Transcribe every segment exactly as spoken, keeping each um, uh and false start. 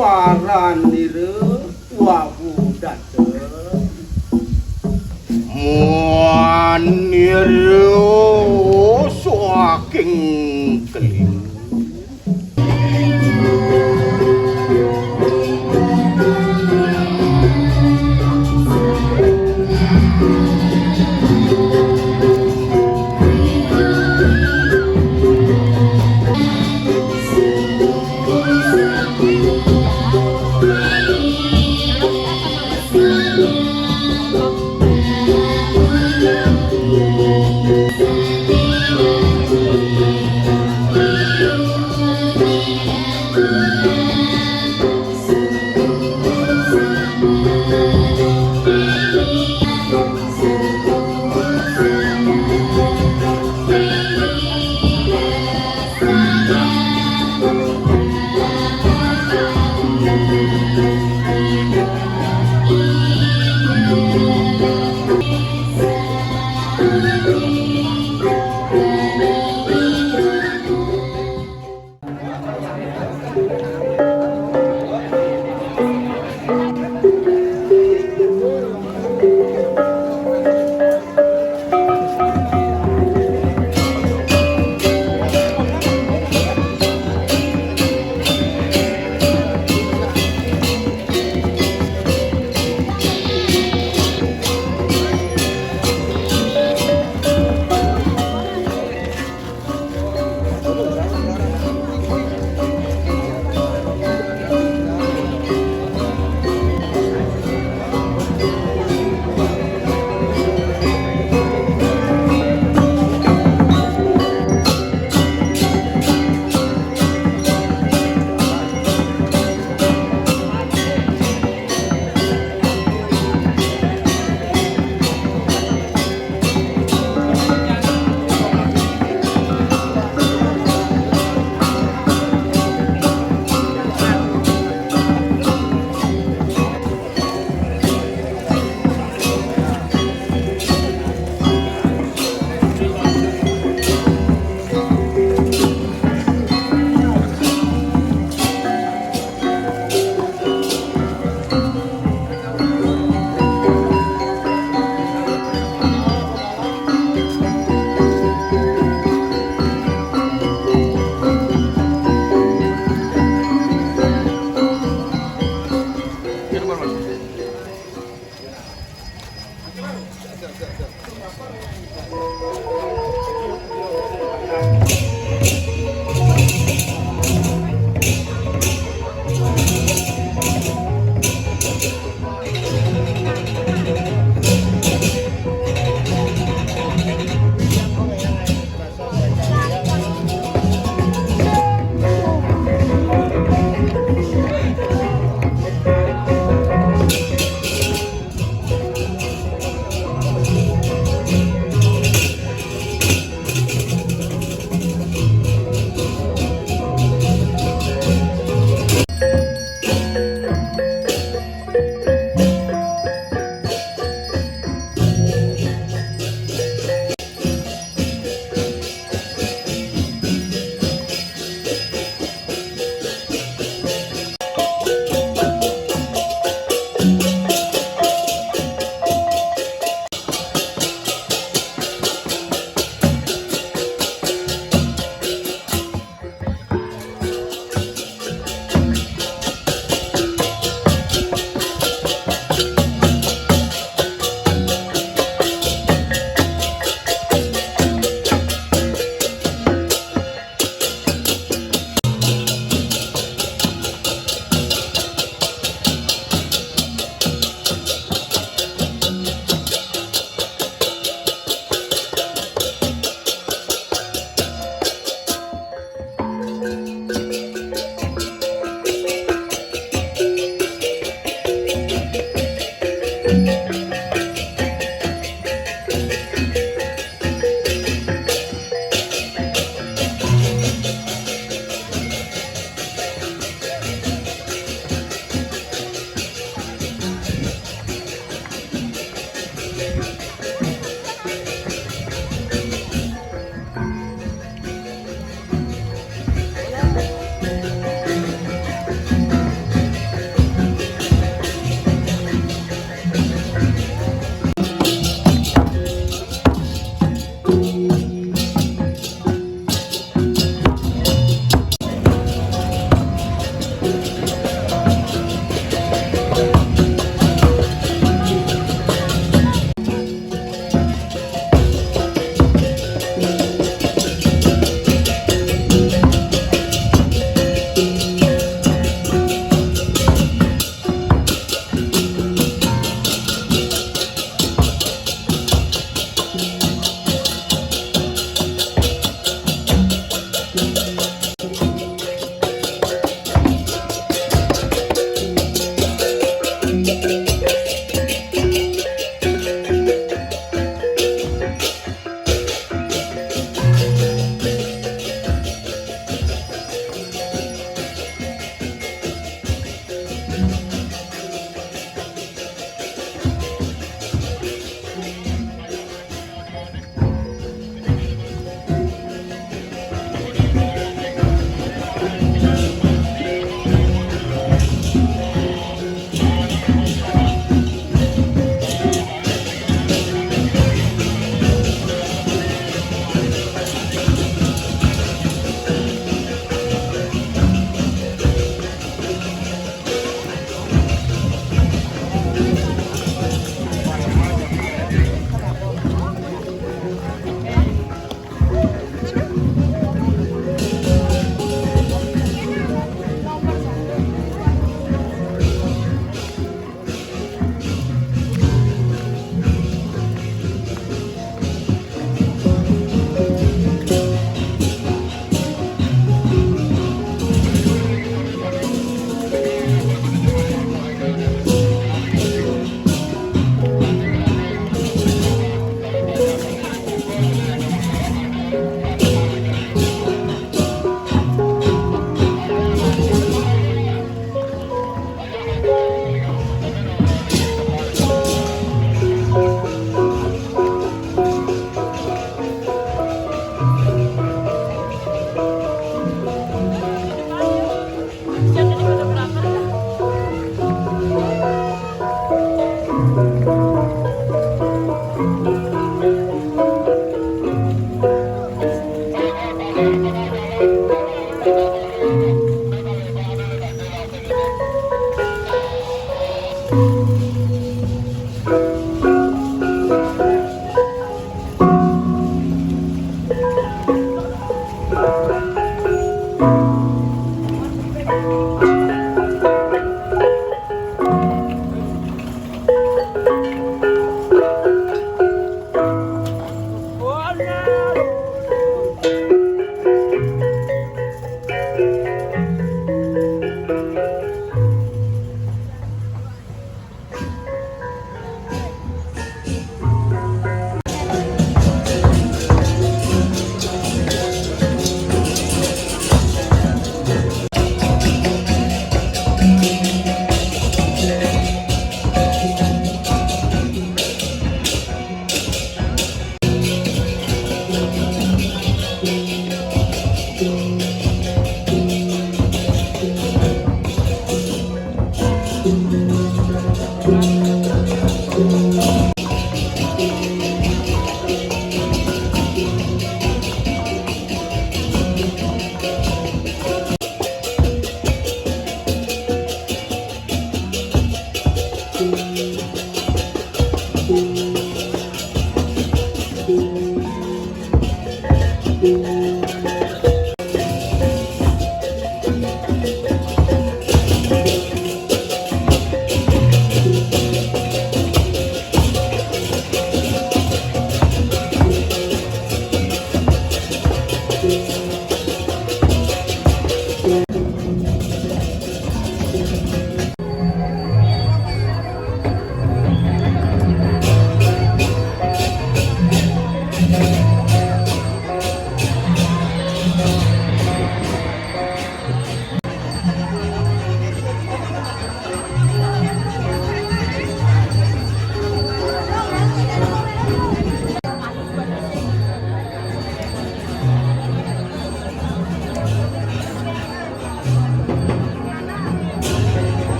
Paranira wau dateng. Manira saking keling.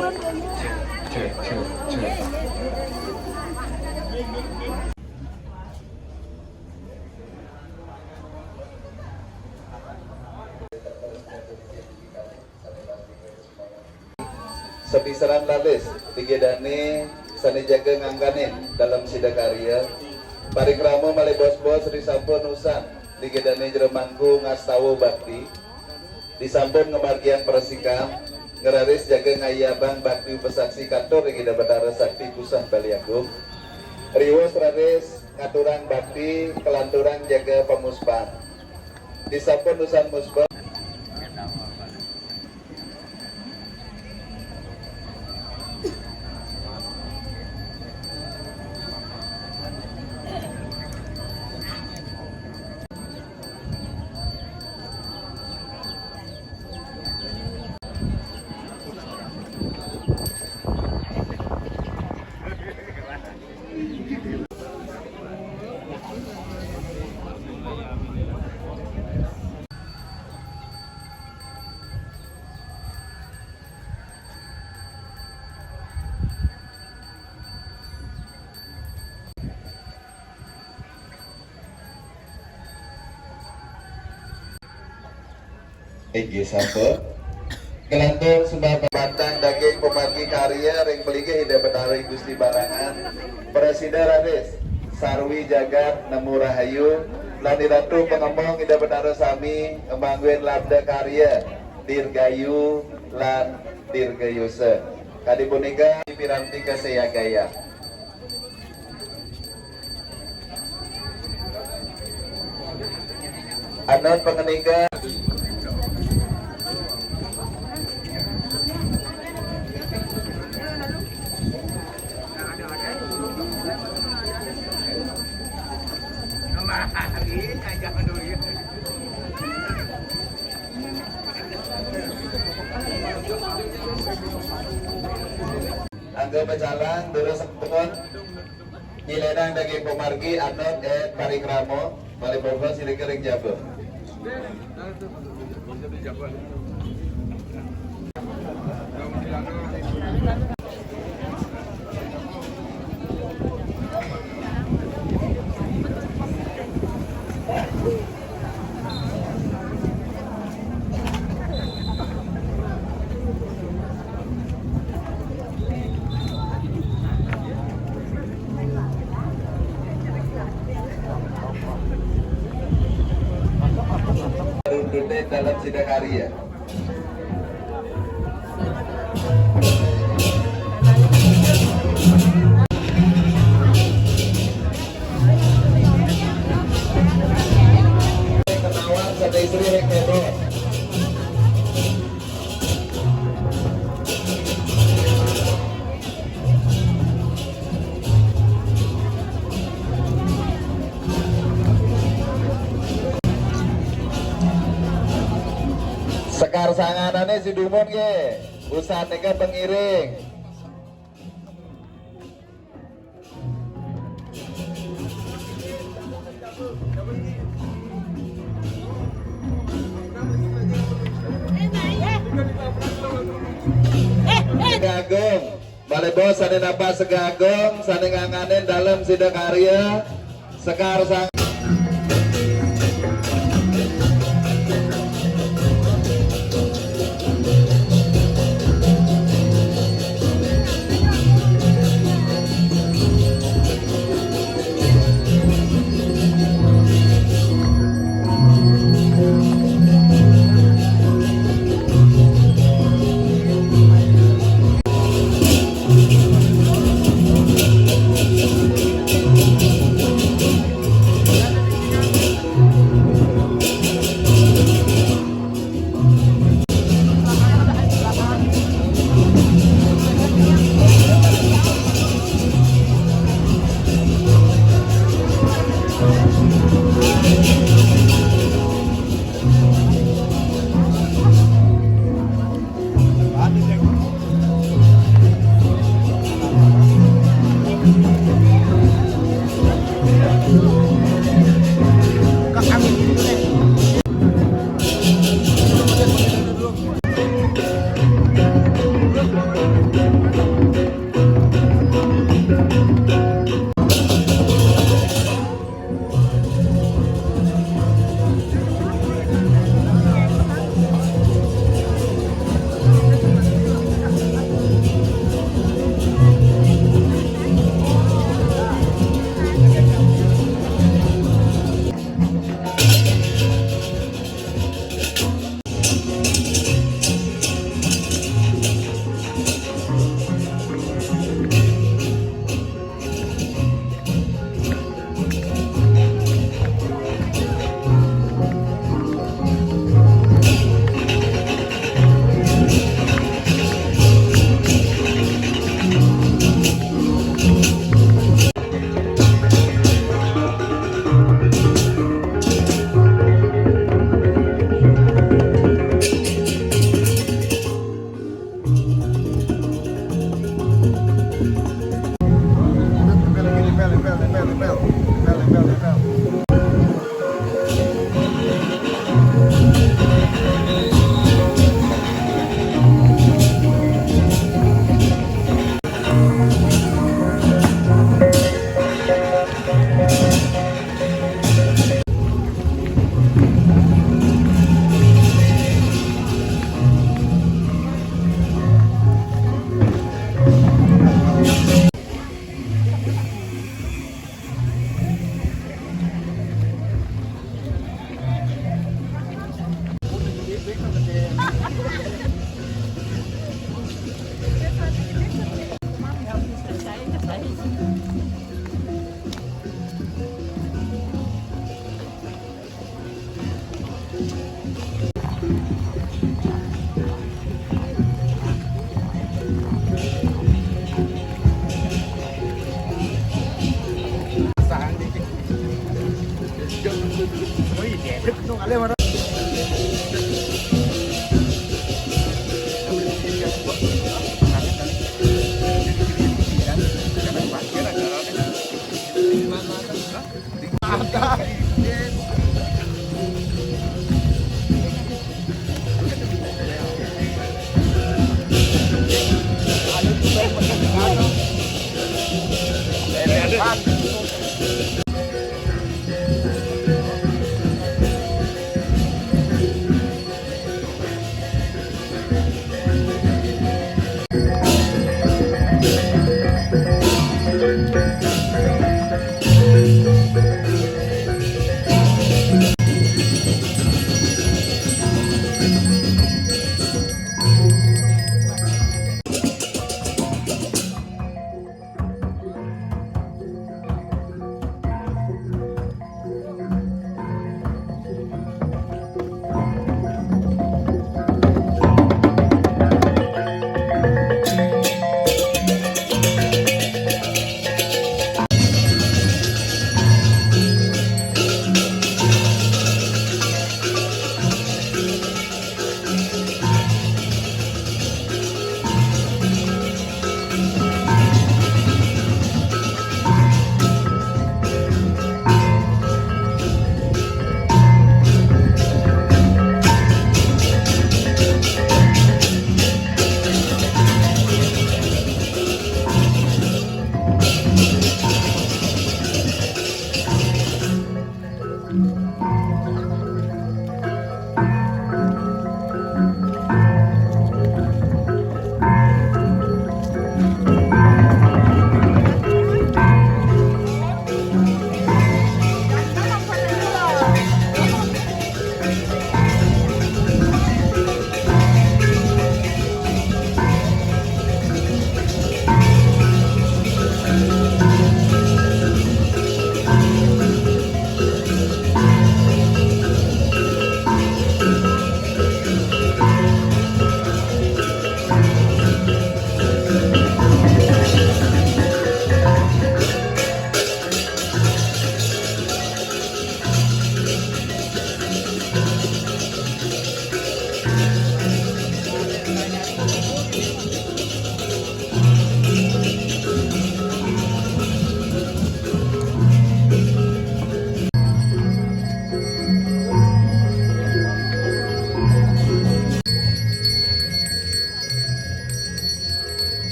Cek, cek, cek. Sapisanan raris, ring Ida dané sané jaga ngangganin dalem sida karya. Parikrama malih bos-bos risampun usan ring Ida dané jero mangku ngastawa bakti. Disampun ngamargiang prasingkam, ngraris jaga ngayabang bakti upasaksi katur ring Ida Betara Sakti Puseh Bali Agung. Riwus raris ngaturang bakti, kalanturang jaga pamuspan. Disampun usan muspan. Inggih sampun. Kelantur sembah batang daging pamargi karya ring palinggih Ida Betara Gusti Barangan. Prasida raris sarwi jagat nemu rahayu, lan Iratu pangemong Ida Betara sami ngemangguin labda karya dirgayu lan dirgayusa. Kadi punika piranti kasayagayang. Anut pangenika. Angga pecalang, durus sampun. Nyilenang daging pamargi, anut, eh, parikrama, malih bobos sirika ring jaba. Rundune dalam sidakarya. Kenawan sada istri ring kebo. Sekar sanganané si dumun nggih. Usan nika pengiring. Agung. Malih bos sané nampak Sega Agung, sané nganganin dalem sidakarya, Sekar Sang.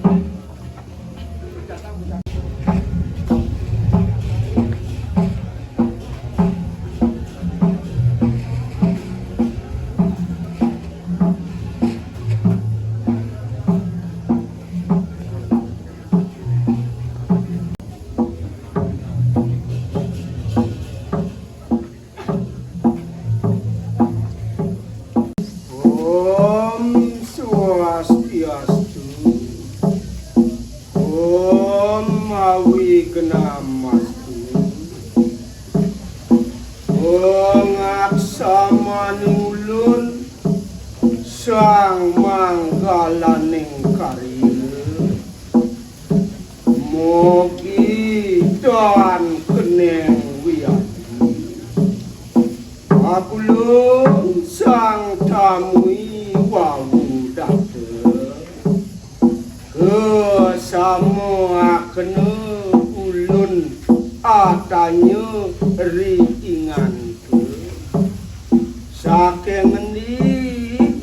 Om Swastiastu. Om Awighnamastu. Om aksamaning ulun sang manggalaning karya. Mugi tan keneng wiadi. Akulun sang tamui wau dateng. Kasamaakena ulun atanya ri inganka. Saking ngendi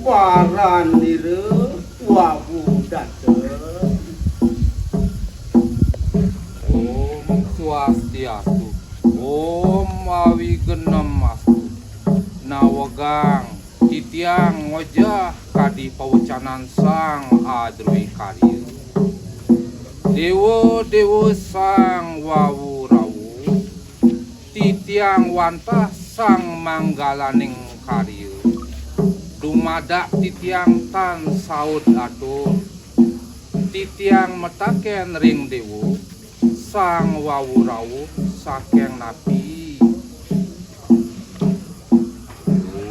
paranira wau dateng? Om Swastiastu. Om Awighnamastu. Nawegang titiang ngojah kadi pawecanan Sang Adrui Karya. Dewa-dewa sang wau rauh, titiang wantah sang manggalaning karya. Dumadak titiang tan saud atur, titiang mataken ring dewa, sang wau rauh saking napi?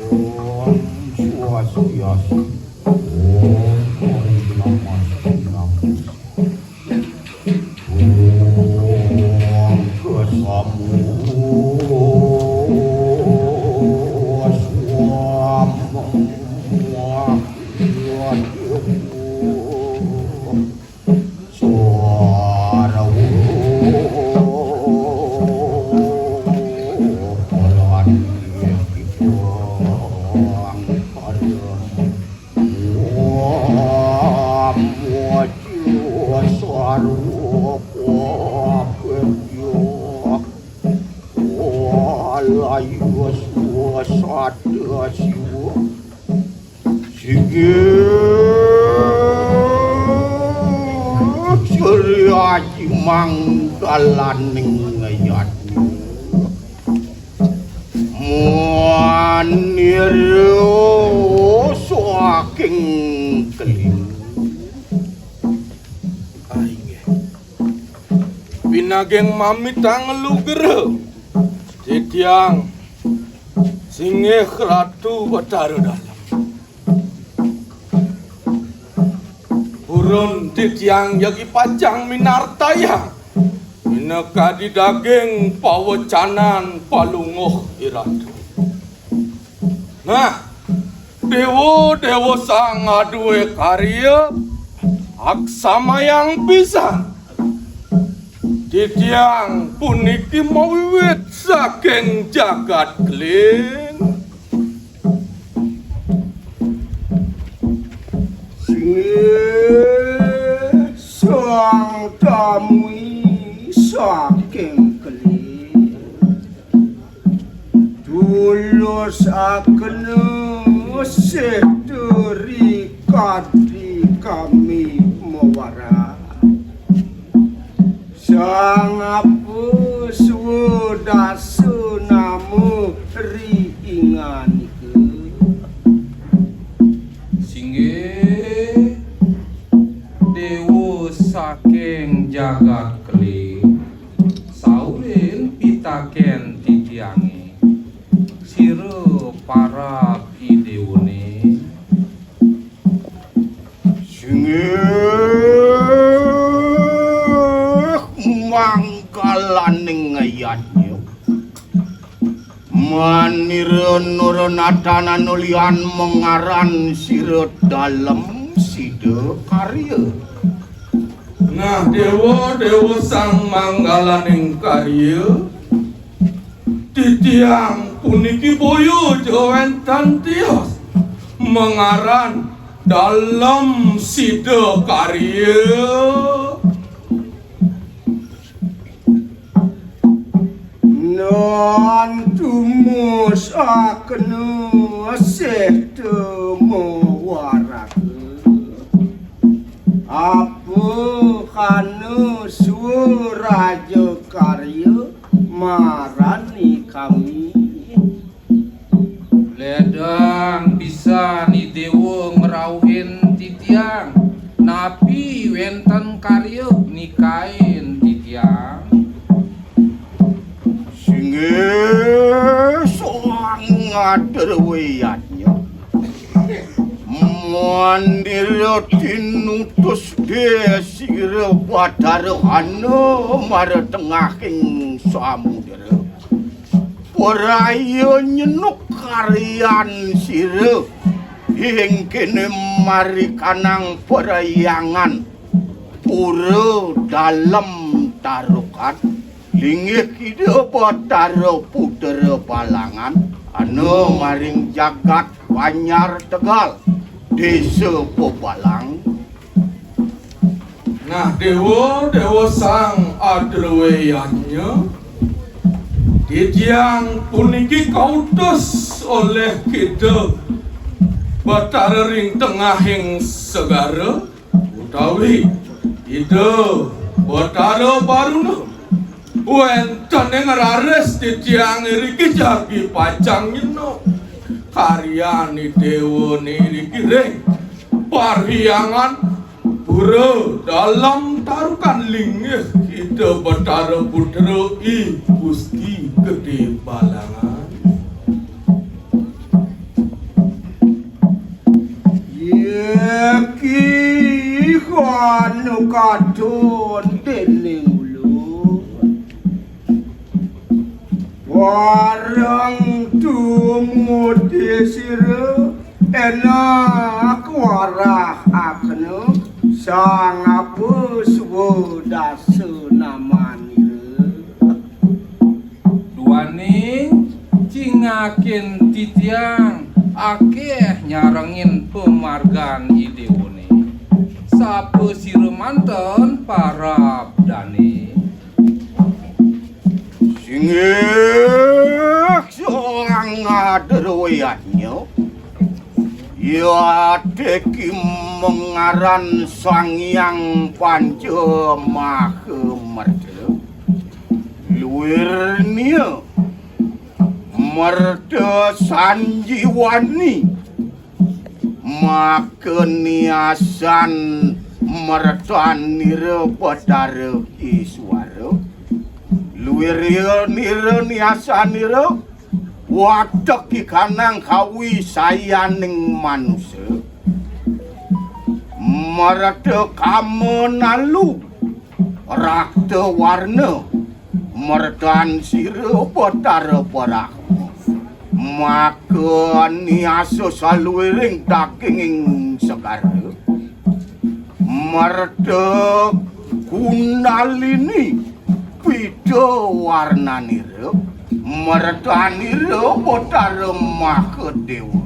Om Swastiastu. Om Om Namah Siddham. Om Kesamo Swam. Sarawo Palan Ipang Paran. Om Wajra Sarwa Kapedya Alaya Swasada Siwa. Singgih Sri Aji Manggalaning Yadnya. Manira saking Keling. Ah, inggih. Pinageng mamitang lugra. Titiang singgih Ratu Batara Dalem. Purun titiang jagi pacang minartayang minakadi daging pawecanan palungguh iratu. Nah, dewa-dewa sang aduwe karya, aksamayang pisan. Titiang puniki mawiwit saking jagat Keling. Singgih sang tamui saking Keling. Tulusakena seduri kadi kami mawara. Sangapa swadasanama ri inganika? Singgih dewa saking jagat Keling, saurin pitaken titiange, sira parab i dewane. Singgih manggalaning yadnya. Manira nurunatanan ulian mangaran sira Dalem Sida Karya. Nah, dewa-dewa sang manggalaning karya, titiang puniki boya ja wénten tios mangaran dalem sida karya. Nantumus akena sehta mawaraga. Apa kana swaraja karya marani kami. Ledang pisan I Déwa ngrauhin titiang, napi wénten karya nikain titiang? Singgih sang adruwé yadnya. Manira tinutus desira Batara ana maratengahing samudra. Praya nyenuk karyan sira, ing kéné marikanang parhyangan pura dalem tarukan, linggih Ida Batara Putra Balangan, ana maring jagat Banjar Tegal, Désa Pebalang. Nah, Déwa, Déwa Sang Adruwé Yadnya, titiang puniki kautus olih Ida Batara ring tengahing segara, utawi Ida Batara Baruna. Wénten ing raris titiang iriki jagi pacang nyenuk karyané déwané iriki ring parhyangan pura dalem tarukan, linggih Ida Batara Putra I Gusti Gedé Balangan. Yéki anu katon déning ulun. Warang tumudi sira énak warah akena sangapa swadasanira. Duaning cingakin titiang akéh nyarengin pamargan I Déwané. Sapa sira manten parab dané? Singgih sang adruwé yadnya. Yadiki mangaran Sang Hyang Panca Maha Merta. Luirnya Merta Sanjiwani, maka niasan mertanira Batara Iswara. Luirnira niasanira watek ikanang kawisayaning manusa. Merta kama nalu rakta warna, mertan sira Batara Brahma, maka niasa saluiring daginging segara. Merta Kundalini pida warnanira, mertanira Batara Mahadéwa,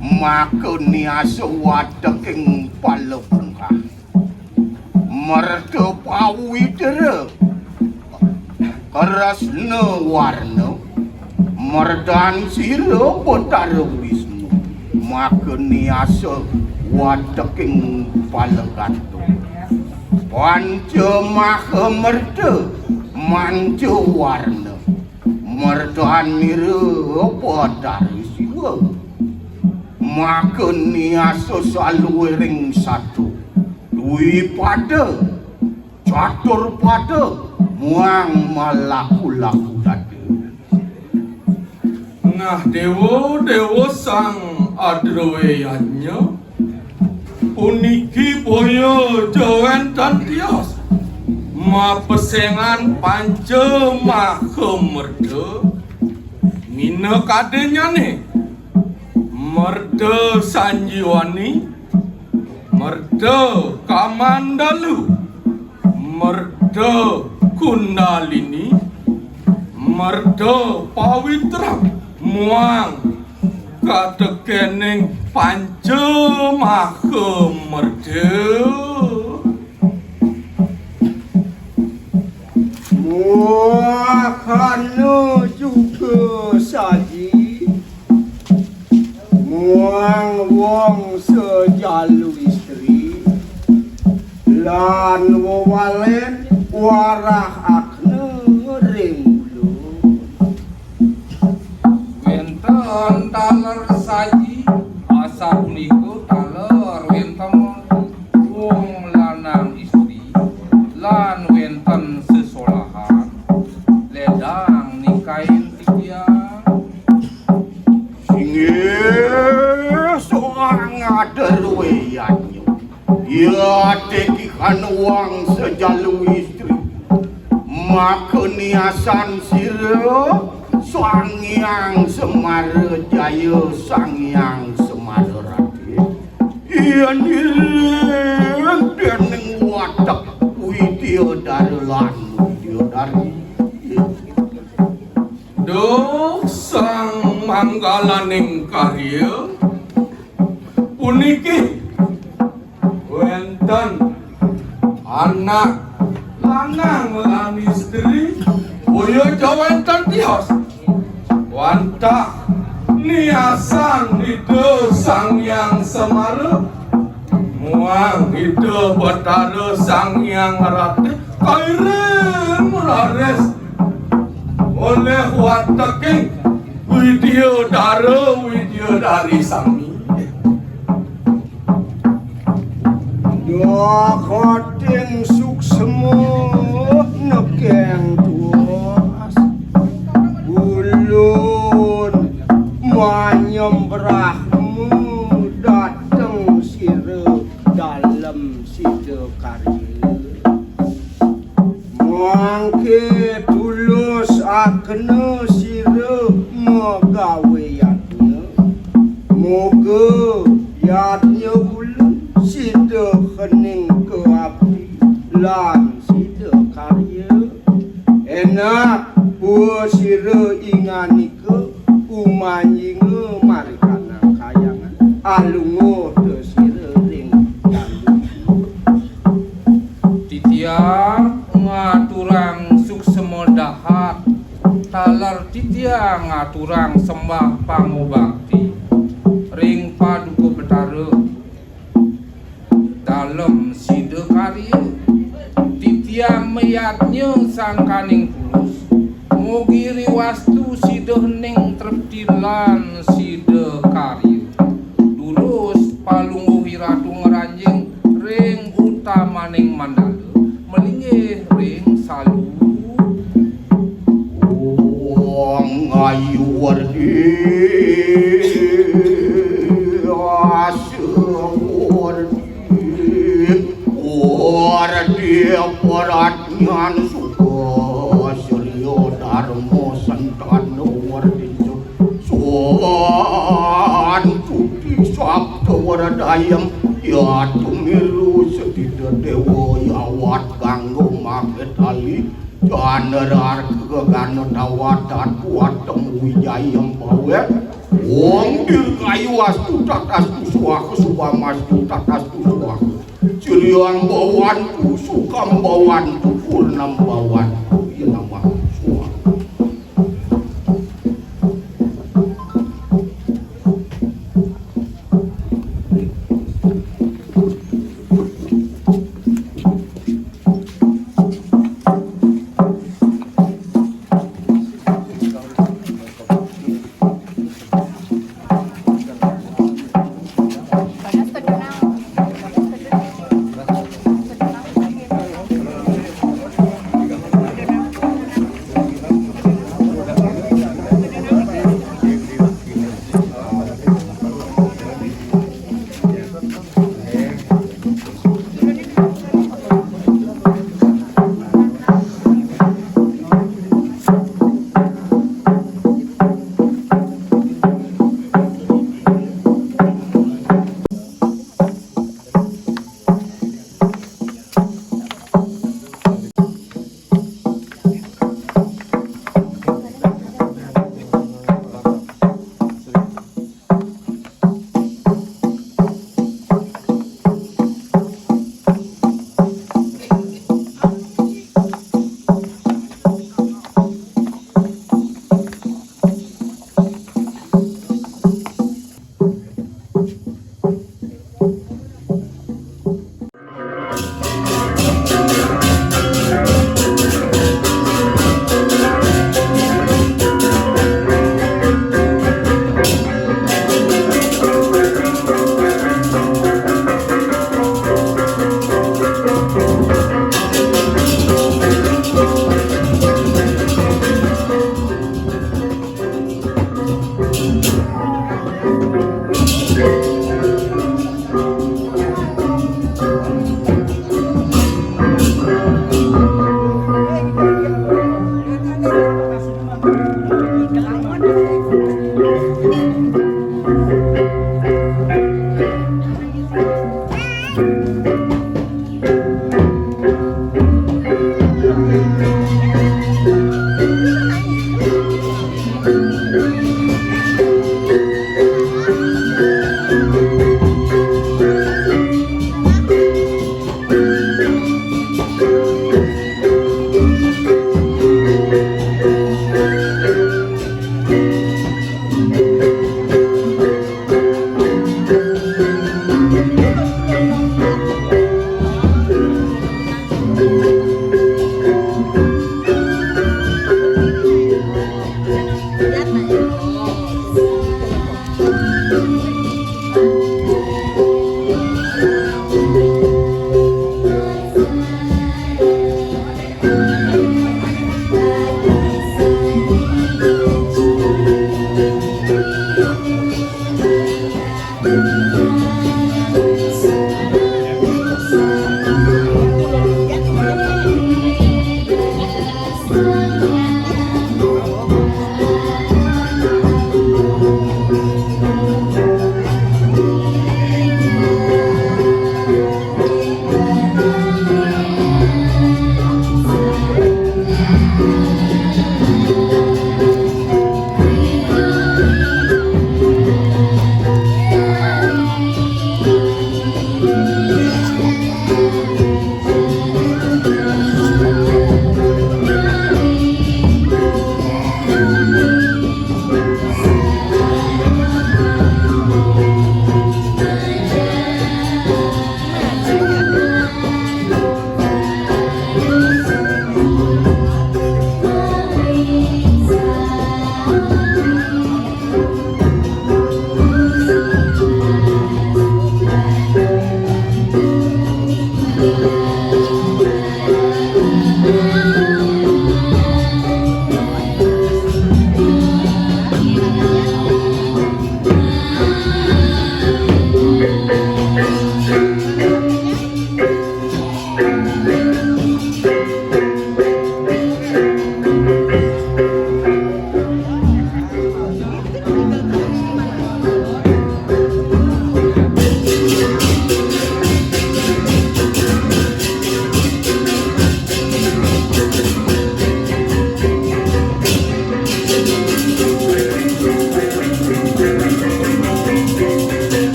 maka niasa wateking palebungkah. Merta Pawitra, kresna warna, mertan sira Batara Wisnu, maka niasa wateking palagatra. Panca Maha Merta, manca warna, mertanira Batara Siwa, maka niasa saluiring satu. Dwipada, caturpada, muang malaku-laku dada. Nah, déwa-déwa sang adruwé yadnya, puniki boya ja wénten tios mapesengan Panca Maha Merta, minakadinyané Merta Sanjiwani, Merta Kamandalu, Merta Kundalini, Merta Pawitra, muang katekéning Panca Maha Merta. Muakhana juga saji, muang wong sajalu istri, lan wewalen warahakna ring ulun. Wénten taler saji, asapunika taler wénten wong lanang istri, lan wénten sesolahan, ledang nikain titiang. Inggih, soang ada ruwe yadnya. Ya, tekikan wang sejalu istri. Maka niasan sira Sang Hyang Semara Jaya, Sang Hyang Semara Ratih. Iya, niring dening watek Widya Dara lan Widya Dari. Duh, sang manggalaning karya puniki wénten anak lanang lan istri, boya ja wénten tios. Wantah niasan Ida Sang Hyang Semara muang Ida Betara Sang Hyang Ratih kairing raris olih wateking Widya Dara Widya Dari sami. Dahating suksma nekeng tuas, ulun manyembrahmu dateng sira dalem sida karya. Mangke tulus akena sira magawe yadnya. Moga yadnya ulun sida kening kaabdi lan sida karya. Enak bua sira inganika umanjinga marikanang kayangan alungguh ta sira ring dalu. Titiang ngaturang suksma dahat taler titiang ngaturang sembah pangubakti ring Paduka Betara dalem sida karya. Titiang mayadnya sangkaning tulus, mugi riwastu sida ning trepti lan sida karya. Durus palungguh iratu ngranjing ring utamaning mandala, malinggih ring salu. Ong ayu werdi, asa werdi, werdi pradnyan suka, sriya dharma sentana werdi. Suan puti sabda wradayam, ya tumiru setida dewa yawat ganggo magetali, janar arga gana tawat datu atem wijayam bawet. Om dirgayu astu tatastu swaha, subhamastu tatastu swaha. Jiriang bawantu, sukam bawantu, purnam bawantu, ya namah swaha.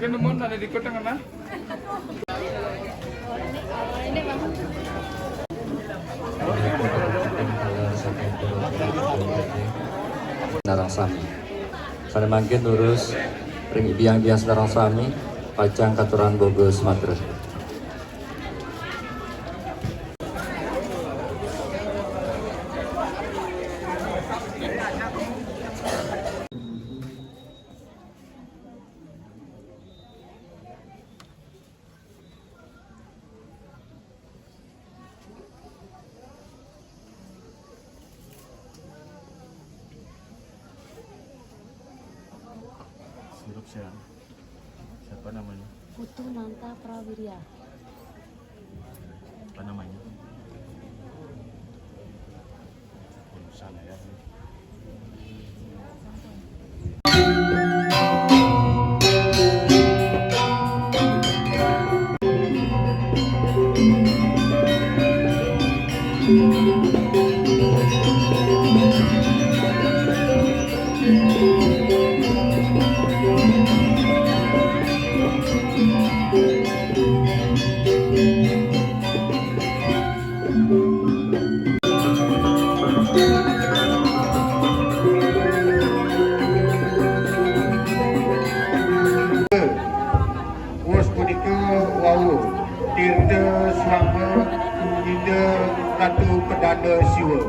Kena mun ada di kota ngena. Narang sami. Sané mangkin nunas ring biang-biang sareng sami, pacang katurang boga sumantra. Sirup siapa? Siapa namanya? Putu Nanta Prawirya. Apa namanya? Urusan ya. Wus punika wau tirta srama Ida Ratu Pedanda Siwa.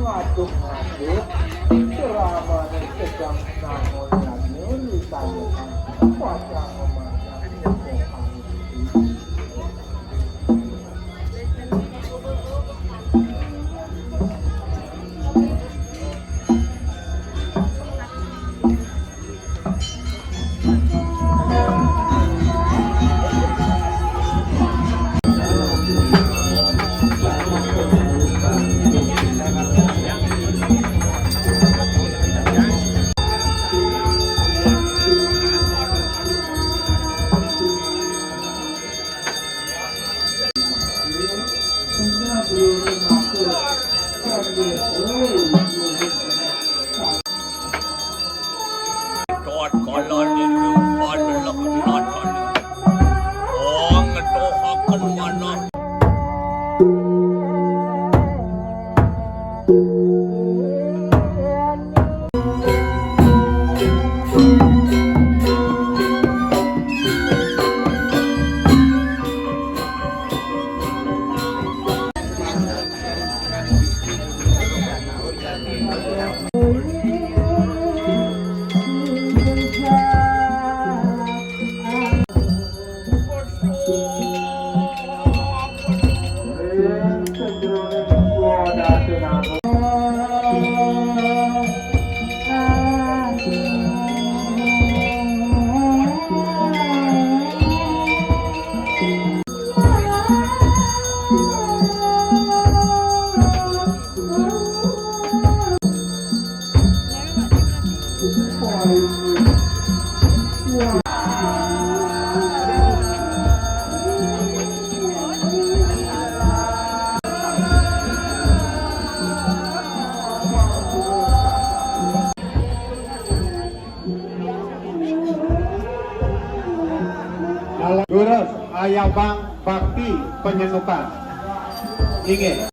Ngaduk-ngaduk, ceramahnya sedang nangon-nangon di tangan, wajah memandang. Durus, ayabang bakti panyengukan. Inggih.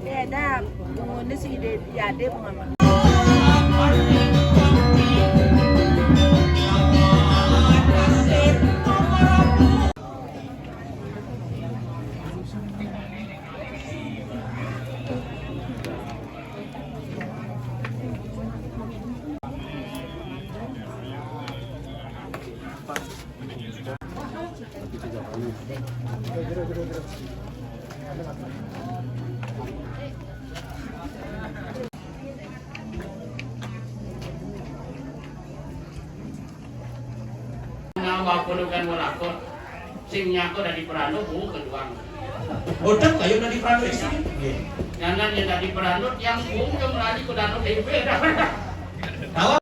Beda, bungoné sing ide, ya ade bunga. Nambah pulukan melakon. Sing nyako dadi peranduk, bunga keduang. Otak kayu dadi peranduk isi. Nggih. Nyanan yang dadi peranduk, yang bunga melali ke danau tempe. Tawa.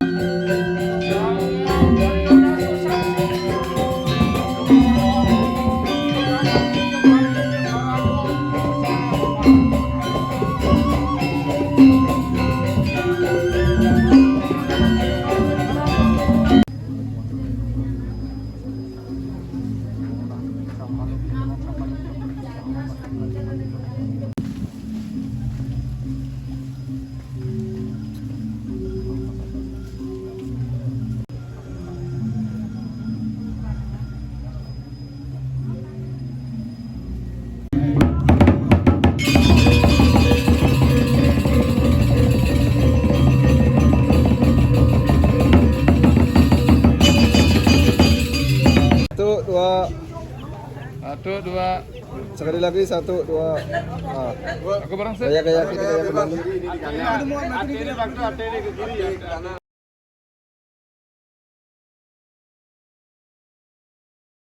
Satu, dua. Satu, dua. Sekali lagi, satu, dua. Ah. Aku bareng sih. Gaya-gaya kita, gaya penyanyi.